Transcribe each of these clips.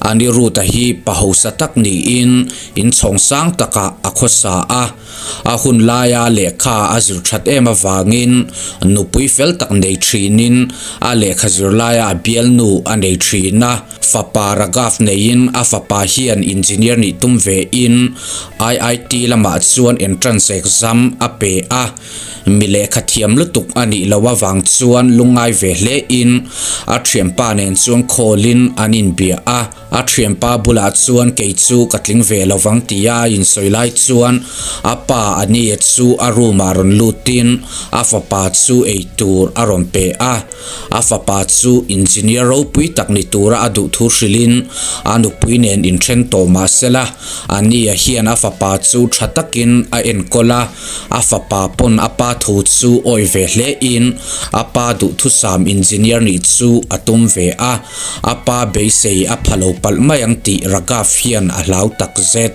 Aniruddha hi pa hausa tak niin inchhawng sang takah a khawsa a. A hun laia lehkha a zir that em avangin nupui fel tak nei thinin a lehkha zir laia a bialnu a nei thin a. Fapa Raghav neiin a fapa hian engineer nih tum vein IIT lamah chuan entrance exam a pe a. Mi lehkha thiam lutuk a nih loh avang chuan lungngai ve hle in a thianpa nen chuan call in an inbia a, a thianpa bulah chuan kei chu ka tling ve lo vang tia a insawi lai chuan a pa Anie chu a room ah rawn lut in a fapa chu ei tur a rawn pe a, a fapa chu engineer ropui tak ni tura a duh thu hrilh in a nupui nen inthen tawh mahsela Anie hian a fapa chu tha takin a enkawl a. A fapa pawn a pa thu chu awi ve hle in a pa duhthusam engineer nih chu a tum ve a, a pa beisei a pha lo palh mai ang tih Raghav hian a hlau tak zet.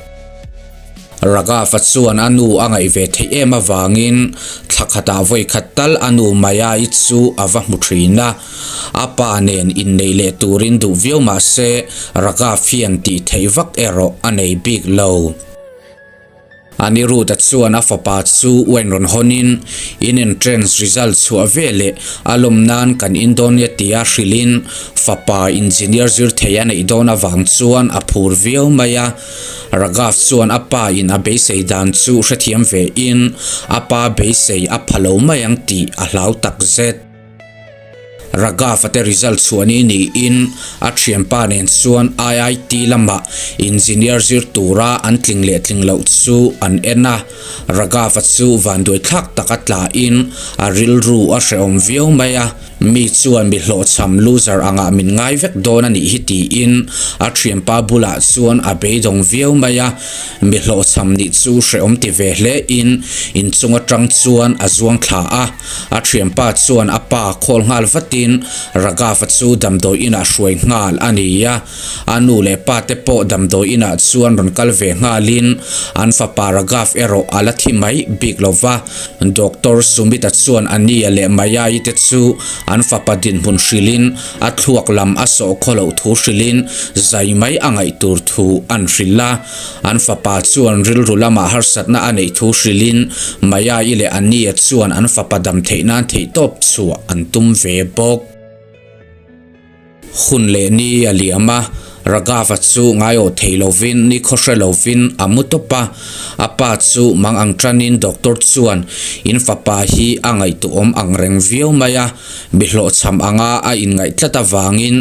Raghav-a chuan a nu a ngaih ve theih em avangin thla khatah vawi khat tal a nu Maya-i chu a va hmu thin a, a pa nen inneih leh turin duh viau mah se Raghav hian tih theih vak erawh a nei bik lo. Aniruddha chuan a fapa chu uain rawn hawnin in entrance result chhuah ve leh a lawm nan kan in dawn nia tia hrilhin fapa engineer zir thei a neih dawn avang chuan a phur viau mai a. Raghav chuan a pa in a beisei dan chu hrethiam ve in a pa beisei a pha lo mai ang tih a hlau takzet. Raghav-a te result chhuah ni niin a thianpa nen chuan IIT lamah engineer zir tura an tling leh tling loh chu an en a. Raghav-a chu vanduai thlak taka tlain a rilru a hrehawm viau mai a. Mi chuan mi hlawhchham loser angah min ngai vek dawn a nih hi tiin a thianpa bulah chuan a beidawng viau mai a. Mi hlawhchham nih chu hrehawm ti ve hle in inchung atang chuan a zuang thla a. A thianpa chuan a pa khawl nghal vatin Raghav-a chu damdawi inah hruai nghal a ni a. A nu leh pa te pawh damdawi inah chuan rawn kal ve nghalin an fapa Raghav erawh a la thi mai bik lo va. Doctor Sumit-a chuan Ania leh Maya-i te chu an fapa dinhmun hrilhin a thluak lam a sawh khaw loh thu hrilhin zai mai a ngaih tur thu an hrilh a. An fapa chuan rilru lamah harsatna a neih thu hrilhin Maya-i leh Ania chuan an fapa dam theih nan theihtawp chhuah an tum ve bawk. Hun leh ni a liam a, Raghav-a chu ngaiawh thei lovin ni khaw hre lovin a mu tawp a. A pa chu mang ang tanin doctor chuan in fapa hi a ngaihtuahawm ang reng viau mai a, mi hlawhchham anga a inngaih tlat avangin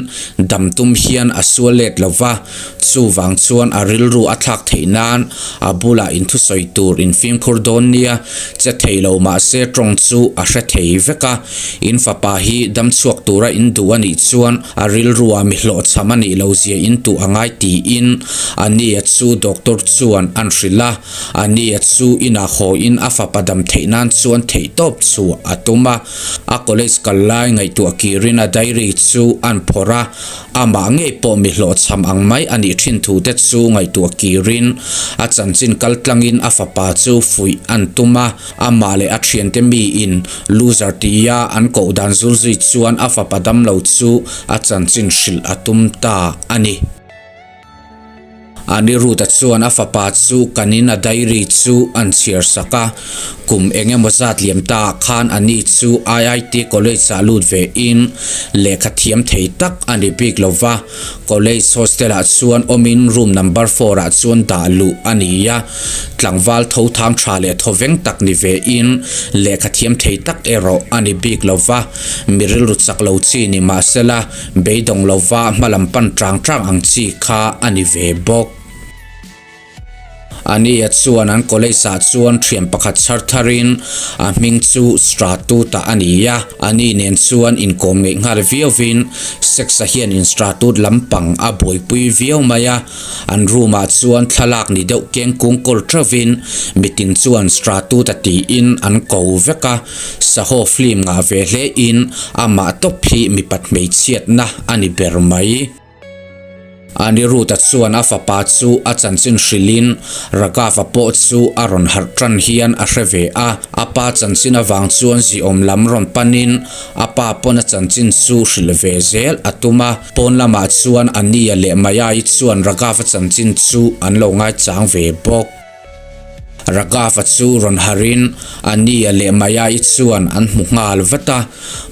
dam tum hian a sual let lo va, chuvang chuan a rilru a thlak theih nan a bulah inthusawi tur infimkhur dawn nia che thei lo mahse tawng chu a hre thei vek a. In fapa hi dam chhuak tura in duh a nih chuan a rilrua mi hlawhchham a nih lo zia in tuh a ngai tiin Ania chu doctor chuan an hrilh a. Ania chu inah haw in a fapa dam theih nan chuan theihtawp chu a tum a. A college kal lai ngaihtuah kirin a diary chu an phawrh a, amah ngei pawh mi hlawhchham ang mai a nih thin thu te chu ngaihtuah kirin a chanchin kal tlangin a fapa chu fuih an tum a. Amah leh a thiante miin loser tia an koh dan zulzui chuan a fapa damlo chu a chanchin hrilh a tum ta a ni. Aniruddha chuan a fapa chu kanin a diary chu an chhiar sak a, kum eng emaw zat liam ta khan ani chu IIT college ah lut ve in lehkha thiam thei tak a ni bik lo va, college hostel ah chuan awmin room number four ah chuan dah luh a ni a, tlangval tho thang tha leh thawveng tak ni ve in lehkha thiam thei tak erawh a ni bik lo va, mi rilru chak lo chi ni mahsela Beidawng lova hmalam pan tang tang ang chi kha a ni ve bawk. Ania chuan an college ah chuan thian pakhat chhar tharin a hming chu Stratut-a a ni a, ani nen chuan inkawm ngeih nghal viauvin Sex-a hian in Stratut lampang a buaipui viau mai a, an room ah chuan thlalak ni deuh keng kung kawl theuhin mitin chuan Stratut-a tiin an ko vek a. Sahaw film ngah ve hle in amah tawp hi mipat hmeichhiatna a ni ber mai. Aniruddha chuan a fapa chu a chanchin hrilhin Raghava pawh chu a rawn harh tan hian a hre ve a. A pa chanchin avang chuan ziawm lam rawn panin a pa pawn a chanchin chu hrilh ve zel a tum a. Pawn lamah chuan Ania leh Maya-i chuan Raghava chanchin chu an lo ngaichang ve bawk. Raghava chu rawn harhin Ania leh Maya-i chuan an hmu nghal vat a.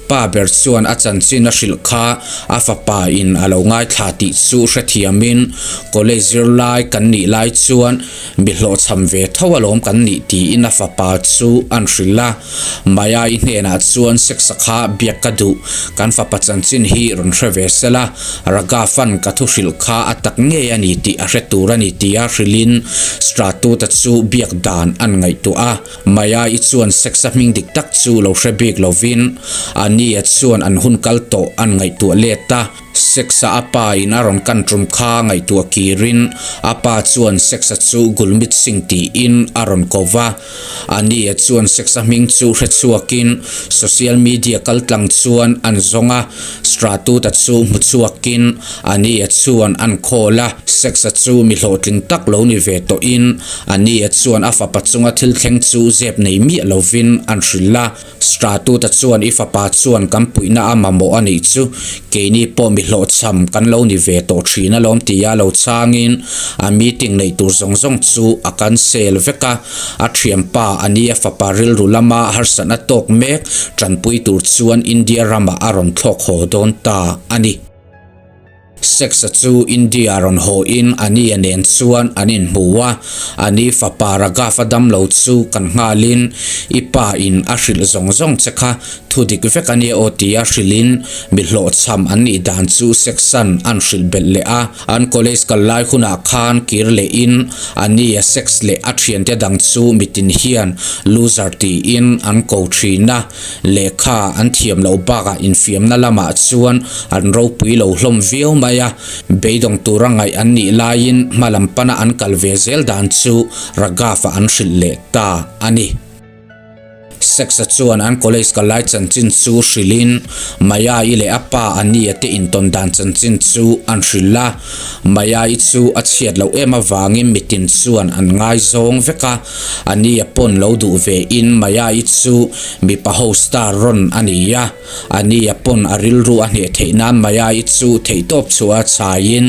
Pa ber chuan a chanchin a hrilh kha a fapa in a lo ngaithla tih chu hrethiamin college zirlai kan nih lai chuan mi hlawhchham ve tho alawm kan nih tiin a fapa chu an hrilh a. Maya-i hnenah chuan Sexa kha biak ka duh, kan fapa chanchin hi rawn hre ve sela, Raghav-a'n ka thu hrilh kha a tak ngei a ni tih a hre tur a ni tia hrilhin Stratuta chu biak dan an ngaihtuah a. Maya-i chuan Sexa hming dik tak chu lo hre bik lovin Ania chuan an hun kal tawh an ngaihtuah let a. Sexa a pa in a rawn kan tum kha ngaihtuah kirin a pa chuan Sexa chu Gulmit Singh tiin a rawn ko va. Ania chuan Sexa hming chu hre chhuakin social media kaltlang chuan an zawng a, Stratuta chu hmu chhuakin Ania chuan an call a. Sexa chu mi hlawhtling tak lo ni ve tawhin Ania chuan a fapa chunga thil thleng chu zep nei miah lovin an hrilh a. Stratuta chuan i fapa chuan kan puihna a mamawh a nih chu, keini pawh mi hlawhchham kan lo ni ve tawh thin alawm tia lo changin a meeting neih tur zawng zawng chu a cancel vek a, a thianpa a ni a fapa rilru lama harsatna tawk mek tanpui tur chuan India ramah a rawn thlawk haw dawn ta a ni. Sex-a chu India rawn haw in Ania nen chuan an inhmu a, Ani fapa Raghav-a damlo chu kan nghal in i pa in a hrilh zawng zawng che kha thu dik vek a nia aw tia hrilh in mi hlawhchham an nih dan chu Sex-a'n an hrilh belh leh a. An college kal lai hunah khan kir leh in Ania Sex leh a thiante dang chu mitin hian loser tiin an ko thin a. Lehkha an thiam loh bakah infiamna lamah chuan an ropui lo hlawm viau mai a, beidawng tura ngaih an nih laiin hma lam pana an kal ve zel dan chu Raghav-a an hrilh leh ta a ni. Sex-a chuan an college kal lai chanchin chu hrilhin Maya-i leh a pa Ania te intawn dan chanchin chu an hrilh a, Maya-i chu a chhiat loh em avangin mitin chuan an ngaizawng vek a, Ania pawn lo duh ve in Maya-i chu mipa ho star rawn a ni a, Ania pawn a rilru a hneh theih nan Maya-i chu theihtawp chhuah a chhaiin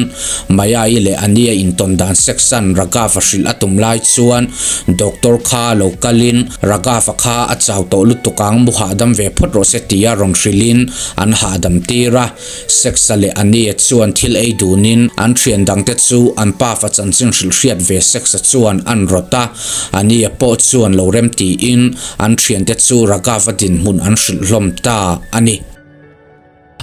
Maya-i leh Ania intawn dan Sex-a'n Raghav-a hrilh a tum lai chuan Doctor kha lo kalin Raghav-a kha a chau tawh lutuk ang mu hahdam ve phawt rawh se tia rawn hrilhin an hahdam tir a. Sexa leh Ania chuan thil ei dunin an thian dangte chu an pafa chanchin hrilh hriat ve Sexa chuan an rawt a, Ania pawh chuan lo rem tiin an thiante chu Raghava dinhmun an hrilh hlawm ta a ni.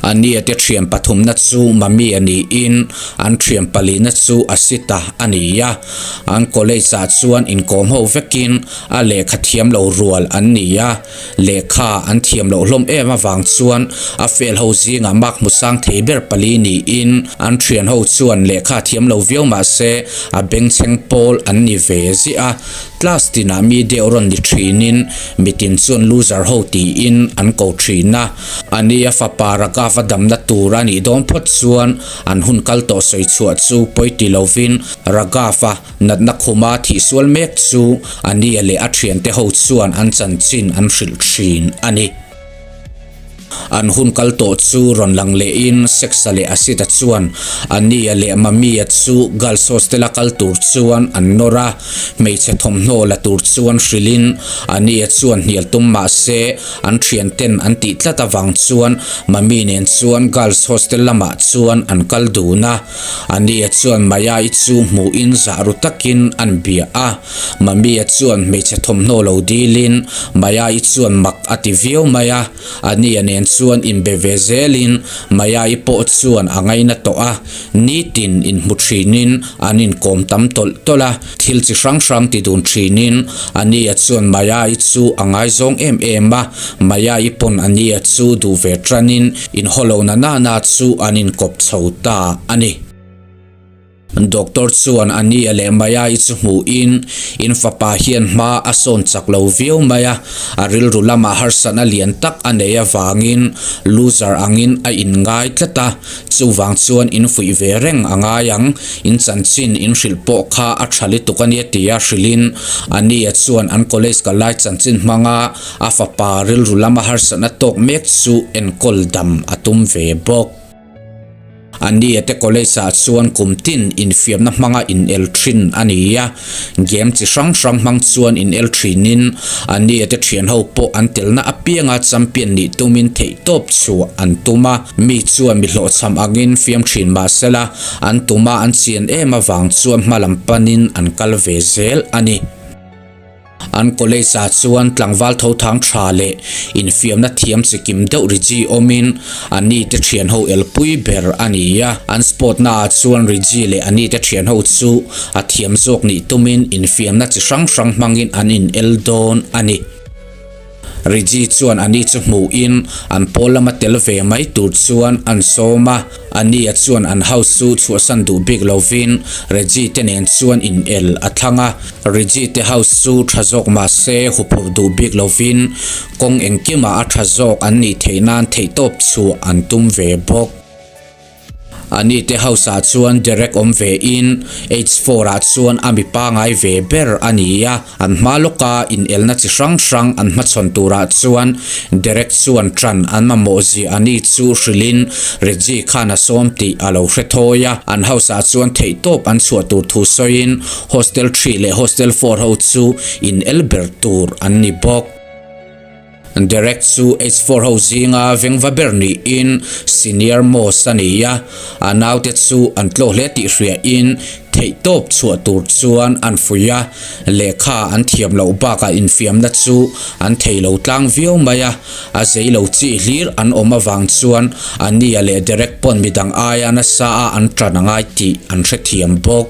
Ania te thian pathumna chu Mami a niin an thian palina chu Asita a ni a, an college ah chuan inkawm ho vekin a lehkha thiam lo rual an ni a. Lehkha an thiam loh hlawm em avang chuan a fail ho zingah mark hmu sang thei ber pali niin an thian ho chuan lehkha thiam lo viau mah se a bengchheng pawl an ni ve ziah a. Class tinah mi deuh rawn ni thinin mitin chuan loser ho tiin an ko thin a. Ani a fapa Raghav a damna tur a nih dawn phawt chuan an hun kal tawh sawi chhuah chu pawi ti lovin Raghav a Natna khuma thihsual mek chu Ania leh a thiante ho chuan an chanchin an hrilh thin a ni. An hun kal tawh chu rawn lang lehin Sexa leh Asita chuan Ania leh Mamia chu Girls Hostel-a kal tur chuan an nawr a, hmeichhe thawmhnaw la tur chuan hrilhin Ania chuan hnial tum mah se an thianten an tih tlat avang chuan Mami nen chuan Girls Hostel lamah chuan an kal dun a. Ania chuan Maya-i chu hmuhin zah ru takin an bia a. Mami-a chuan hmeichhe thawmhnaw lo dilin Maya-i chuan mak a ti viau mai a. Ania nen chuan inbe ve zelin Maya-i pawh chuan a ngaina tawh a. Nitin inhmu thinin an inkawm tam tawlh tawlh a. Thil chi hrang hrang ti dun thinin Ania chuan Maya-i chu a ngaizawng em em a, Maya-i pawn Ania chu duh ve tanin inhaw lo na nana chu an inkawp chho ta a ni. Doctor chuan Ania leh Maya-i chu hmuhin in fapa hian hma a sawn chak lo viau mai a, a rilru lamah harsatna lian tak a nei avangin loser angin a inngai tlat a, chuvang chuan in fuih ve reng a ngai ang, in chanchin in hrilh pawh kha a tha lutuk a nia tia hrilhin Ania chuan an college kal lai chanchin hmanga a fapa rilru lama harsatna tawk mek chu enkawl dam a tum ve bawk. Ania te college ah chuan kum tin infiamna hmanga in el thin a ni a, game chi hrang hrang hmang chuan in el thinin Ania te thian ho pawh an telna apianga champion nih tumin theihtawp chhuah an tum a, mi chuan mi hlawhchham angin fiam thin mahsela an tuma an chian em avang chuan hmalam panin an kal ve zel a ni. An college ah chuan tlangval tho thang tha leh infiamna thiam chi kim deuh Riji awmin Ani te thian ho elpui ber a ni a. An sport na ah chuan Riji leh Ani te thian ho chu a thiam zawk nih tumin infiamna chi hrang hrang hmangin an in el dawn a ni. Riji chuan Ani chu hmuhin an pawl lama tel ve mai tur chuan an sawm a. Ania chuan an house chu chhuahsan duh bik lovin Reggie te nen chuan in el a thlang a. Reggie te house chu tha zawk mah se huphurh duh bik lovin kawng engkimah a tha zawk an nih theih nan theihtawp chhuah an tum ve bawk. Ani te house ah chuan Derek awm ve in H4 ah chuan a mi pangai ve ber a ni a. An hma lawka inelna chi hrang hrang an hmachhawn turah chuan Derek chuan ṭan an mamawh zia a ni chu hrilhin Reggie khan a sawm tih a lo hre thawi a. An house ah chuan theihtawp an chhuah tur thu sawiin Hostel Three leh Hostel Four ho chu inel ber tur an ni bawk. Derek chu H4 ho zinga vengva ber niin senior most a ni a, a naute chu an tlawh hle tih hriain theihtawp chhuah tur chuan an fuih a, lehkha an thiam loh bakah infiamna chu an thei lo tlang viau mai a, a zei lo chi hlir an awm avang chuan Ania leh Derek pawn midang aia nasa a an tan a ngai tih an hrethiam bawk.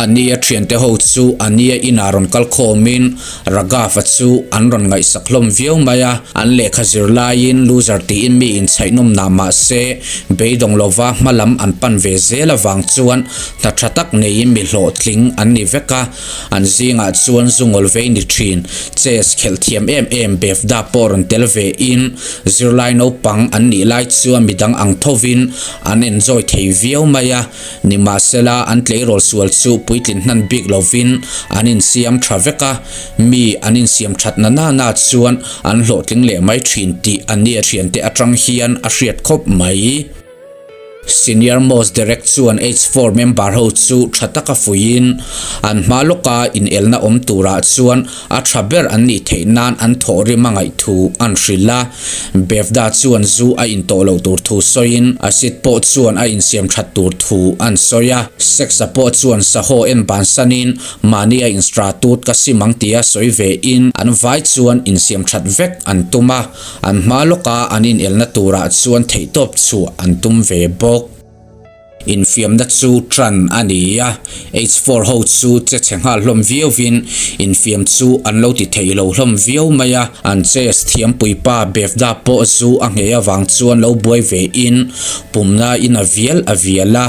Ania thiante ho chu Ania inah rawn kal khawmin Raghav-a chu an rawn ngaihsak hlawm viau mai a, an lehkha zir laiin loser tiin mi inchhaihnawm nah mah se beidawng lova hma lam an pan ve zel avang chuan hna tha tak neiin mi hlawhtling an ni vek a, an zingah chuan zungawl vei ni thin chess khelh thiam em em Bevda pawh rawn tel vein zirlai naupang an nih lai chuan midang ang thovin an enjoy thei viau mai a. Nimahsela, an tleirawl sual chu puitlin hnan bik lovin an insiam tha vek a, mi an insiam that na na na chuan an hlawhtling leh mai thin tih a nia thiante atang hian a hriat khawp mai. Senior Most Derek chuan H4 member ho chu tha taka fuiin an hma lawka inelna awm turah chuan A tha ber an nih theih nan an thawhrim a ngaih thu an hrilh a, Bevda chuan zu a in tawh loh tur thu sawiin Acid pawh chuan a insiam that tur thu an sawi a, Sex-a pawh chuan sahaw en bansanin mahni a instratut ka sim ang tia sawi ve in an vai chuan insiam that vek an tum a, an hma lawka an inelna turah chuan theihtawp chhuah an tum ve bawk. Infiamna chu ṭan a ni a, H4 ho chu che chhe nghal hlawm viauvin infiam chu an lo ti thei lo hlawm viau mai a, an chess thiampuipa Bevda pawh zu a nghei avang chuan lo buai vein pumna in a vial a vial a,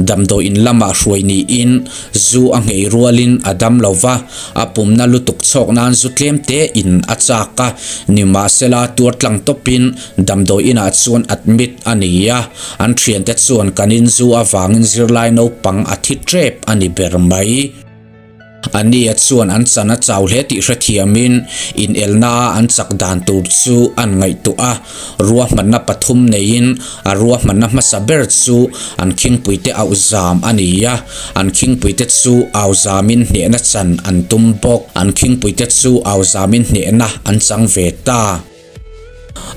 damdawiin lamah hruai niin zu a nghei rualin a dam lo va, a pumna lutuk chhawk nan zu tlem te in a chak a, nimahsela tuar tlang tawpin Damdawi inah chuan admit a ni a, an thiante chuan kan inzu avangin zirlai naupang a thi tep a ni ber mai. Ania chuan an chan a chau hle tih hrethiamin inelna a an chak dan tur chu an ngaihtuah a, ruahmanna pathum neiin a ruahmanna hmasa ber chu an khingpuite auh zam a ni a, an khingpuite chu au zamin hnehna chan an tum bawk. An khingpuite chu au zamin hnehna an chang ve ta.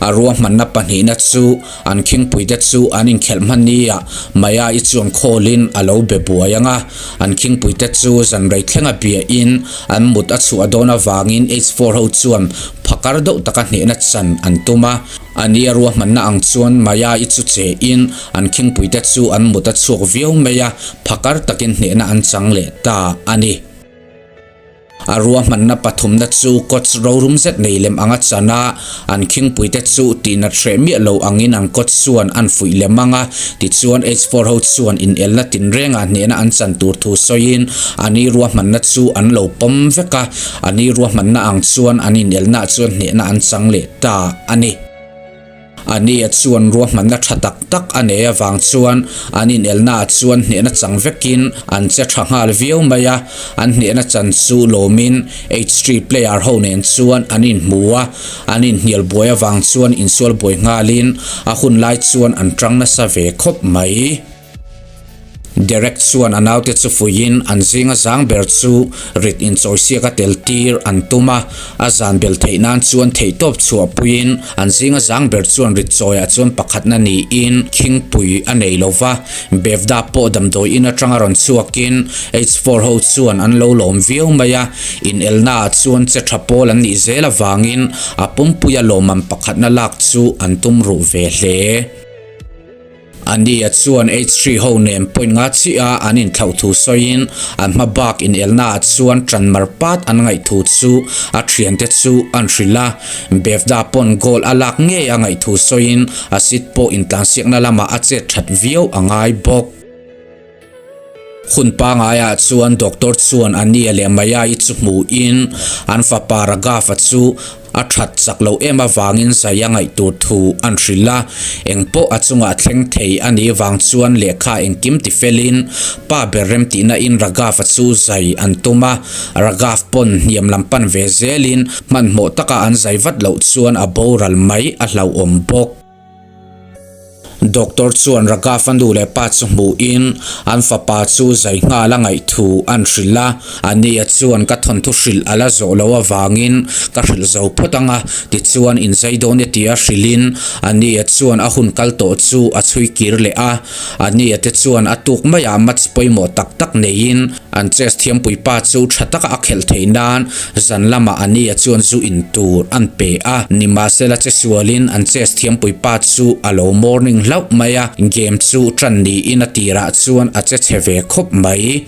A ruahmanna pahnihna chu an khingpuite chu an inkhelh hman nia Maya-i chuan khawlin a lo be buai ang a, an khingpuite chu zan rei thlenga biahin an mut a chhuah dawn avangin H4 ho chuan phakar deuh taka hnehna chan an tum a. A nia ruahmanna ang chuan Maya-i chu chein an khingpuite chu an mut a chhuak viau mai a, phakar takin hnehna an chang leh ta a ni. A ruahmanna pathumna chu coach rorum zet nei lem anga chan a, an khingpuite chu tihnat hreh miah lo angin an coach chuan an fuih lem ang a, tichuan H4 ho chuan inelna tinrengah hnehna an chan tur thu sawiin a ni ruahmanna chu an lo pawm vek a, a ni ruahmanna ang chuan an inelnaah chuan hnehna an chang leh ta a ni. A nia chuan ruahmanna tha tak tak a nei avang chuan an inelnaah chuan hnehna chang vekin an che tha nghal viau mai a, an hnehna chan chu lawmin H three player ho nen chuan an inhmu a, an inhnial buai avang chuan insual buai nghalin a hun lai chuan an tang nasa ve khawp mai. Derek chuan a naute chu fuiin an zinga zang ber chu rit inchawisiak a tel tir an tum a, a zan bel theih nan chuan theihtawp chhuahpuiin an zinga zang ber chuan rit chawiah chuan pakhatna niin khingpui a nei lo va, Bevda pawh damdawi in atanga rawn chhuakin H4 ho chuan an lo lawm viau mai a, inelnaah chuan che tha pawl an nih zel avangin a pumpuia lawmman pakhatna lak chu an tum ruh ve hle. Ania chuan H3 ho nen point nga chiah a an inthlauh thu sawiin an hma bak inelnaah chuan ṭan mar pat an ngaih thu chu a ṭhiante chu an hrilh a. Bevda pawn goal a lak ngei a ngaih thu sawiin a seat pawh intlansiakna lamah a chet ṭhat viau a ngai bawk. Hun pangaiah chuan doctor chuan Ania leh Maya-i chu hmuhin an fapa Raghav-a chu a that chak loh em avangin zai a ngaih tur thu an hrilh a, engpawh a chungah thleng thei a nih vang chuan lehkha engkim ti felin pa ber remtihna in Raghav-a chu zai an tum a, Raghav pawn hniam lam pan ve zelin hmanhmawh taka an zai vat loh chuan a boral mai a hlauhawm bawk. Doctor chuan Raghav a nu leh pa chu hmuhin an fapa chu zai nghal a ngaih thu an hrilh a, Ania chuan ka thawnthu hrilh a la zawh loh avangin ka hrilh zo phawt ang a, tichuan inzai dawn e tia hrilhin Ania chuan a hun kal tawh chu a chhui kir leh a, Ania te chuan a tuk maiah match pawimawh tak tak neiin An chess thiampui pa chu tha taka a khelh theih nan zan lamah Ania chuan zu in tur an pe a, nimahsela che sualin an chess thiampui pa chu a lo morning hlauh mai a, game chu tan niin a tirah chuan a che chhe ve khawp mai.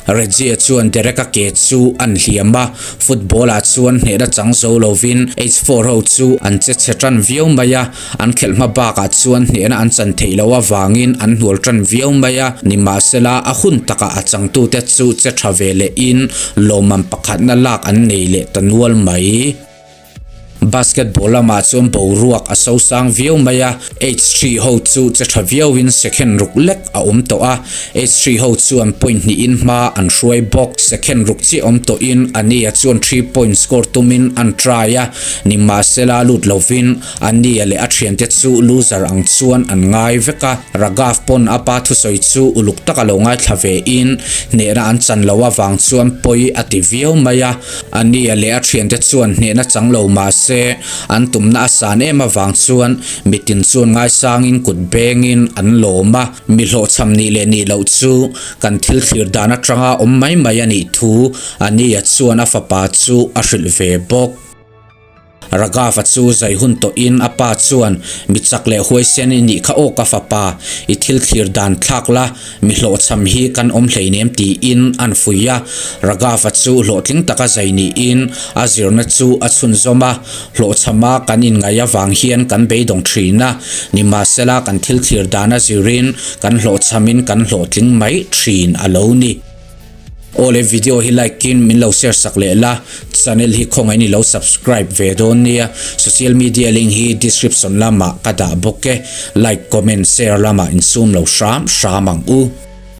Reggie chuan Derek-a ke chu an hliam a, football ah chuan hnehna chang zo lovin H4 ho chu an che chhe tan viau mai a, An khelh hma bakah chuan hnehna an chan theih loh avangin an hnual tan viau mai a, nimahsela a hun takah a changtute chu che tha ve lehin lawmman pakhatna lak an nei leh ta nual mai. Basketball lamah chuan boruak a sosang viau mai a, H3 ho chu che tha viauin second ruk lek a awm tawh a, H3 ho chuan point hnihin hma an hruai bawk. Second ruk chiah awm tawhin Ania chuan three point score tumin an try a, nimahsela lut lovin Ania leh a thiante chu loser ang chuan an ngai vek a, Raghav pawn a pa thusawi chu uluk taka lo ngaithla ve in hnehna an chan lo avang chuan pawi a ti viau mai a. Ania leh a thiante chuan hnehna chang lo mah se an tumna a san em avang chuan mitin chuan ngaisangin kut bengin an lawm a, mi hlawhchham nih leh nih loh chu kan thil thlir dan atanga awm mai mai a nih thu Ania chuan a fapa chu a hrilh ve bawk. Raghav-a chu zai hun tawhin a pa chuan, Mi chak leh huaisen i nih kha aw ka fapa, i thil thlir dan thlak la, mi hlawhchham hi kan awm hleinem tiin an fuih a. Raghav-a chu hlawhtling taka zai niin a zirna chu a chhunzawm a, hlawhchhama kan inngaih avang hian kan beidawng thin a, nimahsela kan thil thlir dan a zirin kan hlawhchhamin kan hlawhtling mai thin a lo ni. Awle video hi like in min lo share sak leh la, channel hi khawngaih in i lo subscribe ve dawn nia, social media link hi description lamah ka dah bawk e, like comment share lamah insum lo hram hram ang u.